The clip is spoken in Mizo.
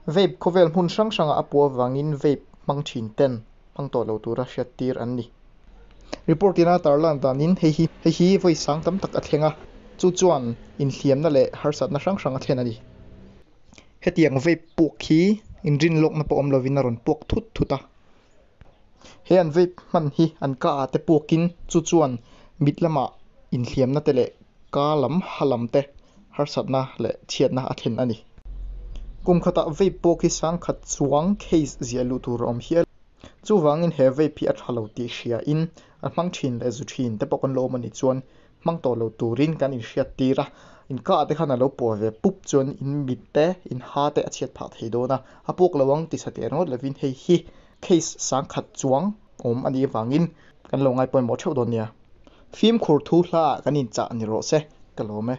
Vape khawvel hmun hrang hrangah a puah avangin vape hmang thin ten hmang tawh lo tura hriattir an ni. Report ina tarlan danin hei hi hei hi vawi sang tam tak a thleng a, chu chuan inhliamna leh harsatna hrang hrang a thlen a ni. Hetiang vape puak hi inrinlawkna pawh awm lovin a rawn puak thut thut a. He an vape hman hi an ka ah te puakin chu chuan mit lamah inhliamna te leh ka lam ha lam te harsatna leh chhiatna a thlen a ni. Kum khatah vape puak hi sangkhat chuang case ziah luh tur a awm hial. Chuvangin he vape hi a tha lo tih hriain a hmang thin leh zu thin te pawh kan lo awm a nih chuan hmang tawh lo turin kan inhriat tir a. Inkah te khan a lo puah ve pup chuan in mit te, in ha te a chhiat phah thei dawn a. A puak lo ang ti sateh ringawt lovin hei hi case sangkhat chuang awm a nih avangin kan lo ngaipawimawh theuh dawn nia. Fimkhur thu hla ah kan inchah ni rawh se, ka lawm e.